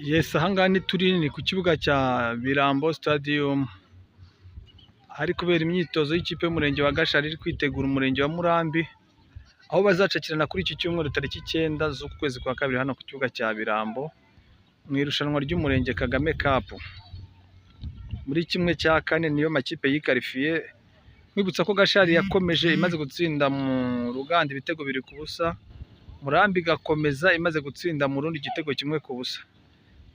Yes, ahangaha turi ni ku kibuga cya Birambo Stadium, ahari kubera imyitozo y'ikipe y'umurenge wa Gashari iri kwitegura umurenge wa Murambi, aho bazacakirana kuri iki cyumweru tariki 9 z'ukwezi kwa kabiri hano ku kibuga cya Birambo, mu irushanwa ry'umurenge Kagame Cup. Muri 1/4 niyo makipe yikarifiye. Nkwibutsa ko Gashari yakomeje imaze gutsinda mu Ruganda ibitego 2-0, Murambi igakomeza imaze gutsinda mu Rundi igitego 1-0.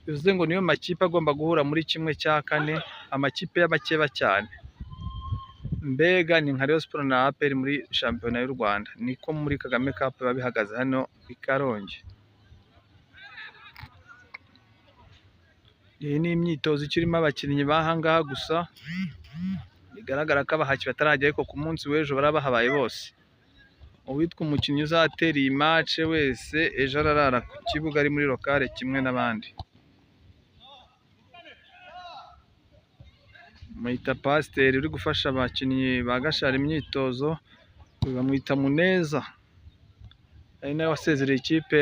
Bivuze ngo niyo makipe agomba guhura muri 1/4, amakipe y'abakeba cyane. Mbega ni nka Rayon Sports na APR muri shampiyona y'u Rwanda, niko muri Kagame Cup biba bihagaze hano i Karongi. Iyi ni imyitozo ikirimo abakinnyi b'ahangaha gusa, bigaragara ko abahaki batarajya, ariko ku munsi w'ejo baraba bahabaye bose. Uwitwa umukinnyi uzatera iyi match wese ejo ararara ku kibuga ari muri lokale kimwe n'abandi. Bamwita Pasiteri uri gufasha abakinnyi ba Gashari imyitozo, bamwita Muneza, ari nawe wasezereye ikipe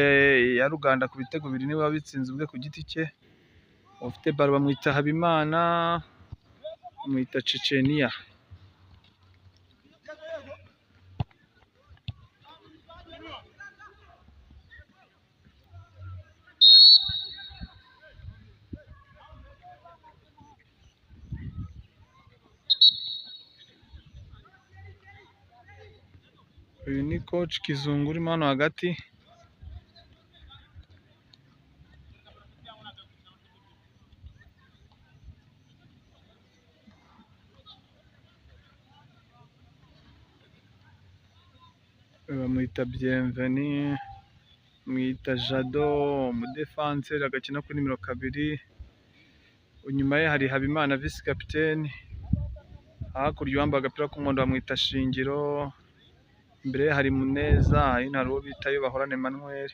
ya Ruganda ku bitego 2, niwe wabitsinze ubwe ku giti cye. Ufite baro bamwita Habimana, bamwita Ceceniya. Uyu ni coach Kizungu urimo hano hagati. Bamwita Bienveni, bamwita Jado, umudefanseri agakina kuri nimero 2. Inyuma ye hari Habimana visi kapiteni, hakurya uwambaye agapira k'umuhondo bamwita Shingiro, imbere ye hari Muneza, hino hari uwo bita Bahorane Emmanuel.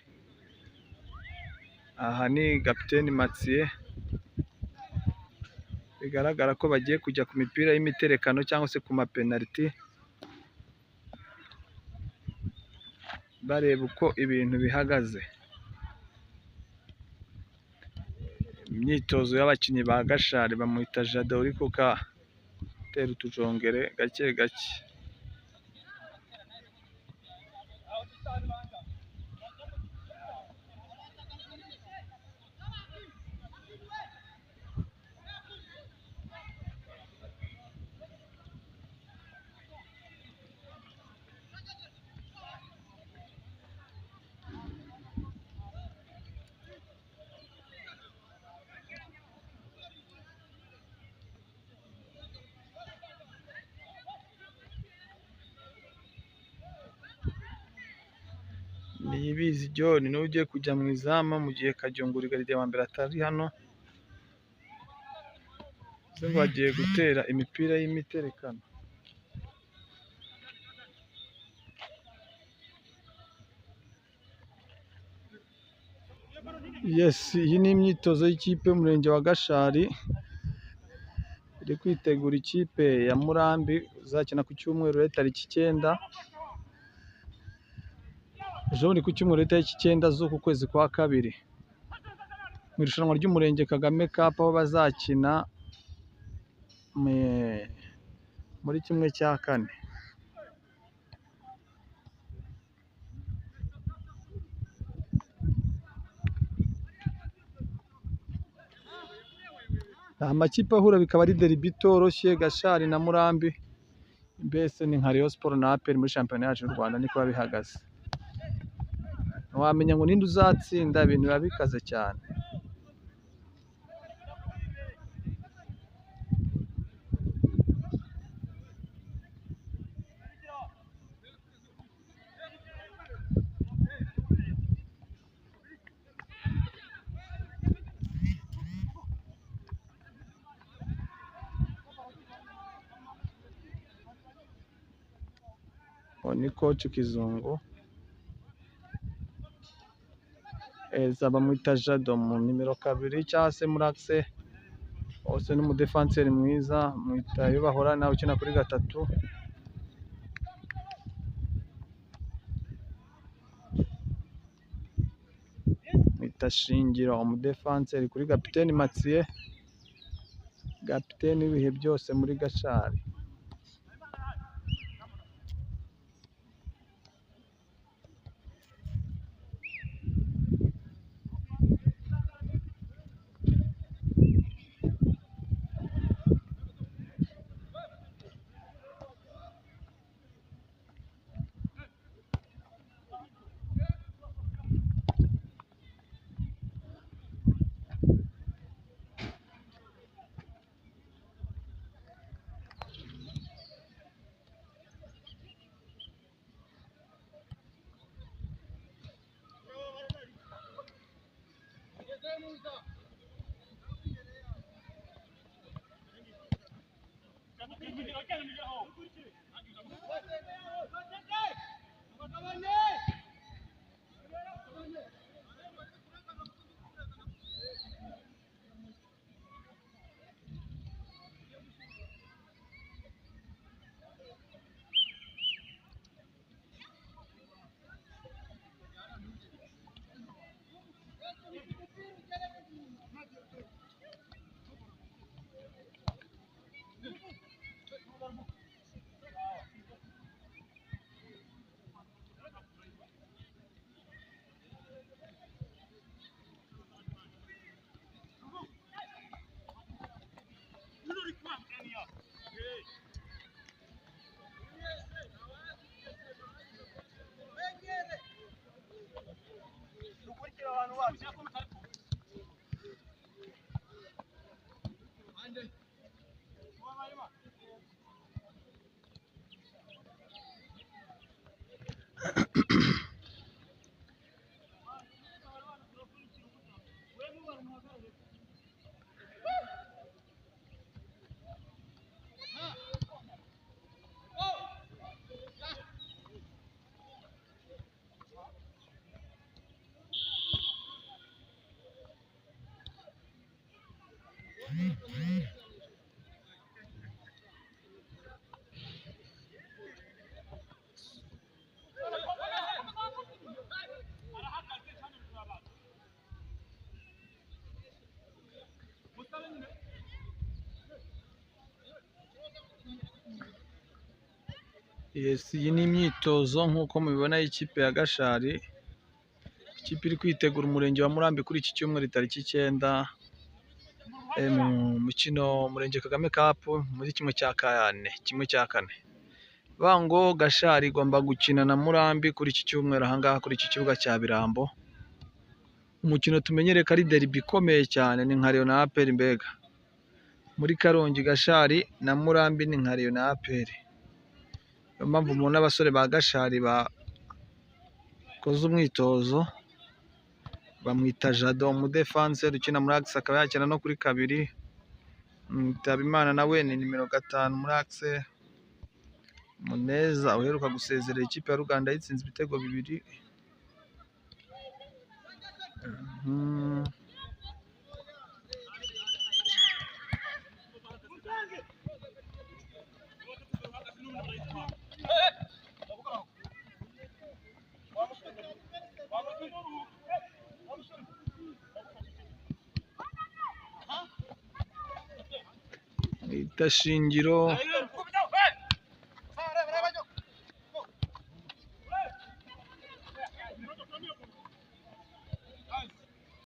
Aha ni kapiteni Mathieu, bigaragara ko bagiye kujya ku mipira y'imiterekano cyangwa se ku mapenaliti, bareba uko ibintu bihagaze. Imyitozo y'abakinnyi ba Gashari, bamwita Jado uri kugatera utujongere gake gake. Niyibizi John niwe ugiye kujya mu izamu mu gihe Kajyonguri Gardien wa mbere atari hano, bivuze ngo bagiye gutera imipira y'imiterekano. Yes, iyi ni imyitozo y'ikipe y'umurenge wa Gashari iri kwitegura ikipe ya Murambi izakina ku cyumweru tariki 9. Ejo bundi ku cyumweru tariki 9 z'uku kwezi kwa kabiri, mu irushanwa ry'umurenge Kagame Cup, aho bazakina muri 1/4. Amakipe ahura bikaba ari derby itoroshye, Gashari na Murambi, mbese ni nka Rayon Sports na APR muri shampiyona yacu y'u Rwanda, niko biba bihagaze. Ntiwamenya ngo ninde uzatsinda, ibintu biba bikaze cyane. Uwo ni coach Kizungu. Eza bamwita Jado mu nimero 2 cyangwa se muri axe, hose ni umudefanseri mwiza, mwita Bahorana ukina kuri 3. Bamwita Shingiro, umudefanseri kuri kapiteni Mathieu, kapiteni w'ibihe byose muri Gashari. Yes, iyi ni imyitozo nk'uko mubibona y'ikipe ya Gashari, ikipe iri kwitegura umurenge wa Murambi kuri iki cyumweru tariki 9 mu mukino Umurenge Kagame Cup muri kimwe cya kane. Bango Gashari igomba gukina na Murambi kuri iki cyumweru ahangaha kuri iki kibuga cya Birambo. Umukino tumenyereye ko ari derby ikomeye cyane, ni nka Rayon na APR mbega. Muri Karongi Gashari na Murambi ni nka Rayon na APR. Niyo mpamvu mubona abasore ba Gashari bakoze umwitozo, bamwita Jado umudefanseri ukina muri axe akaba yakina no kuri kabiri. Mutabimana nawe ni nimero 5 muri axe. Muneza uheruka gusezerera ikipe ya Ruganda yitsinze ibitego 2. Shingiro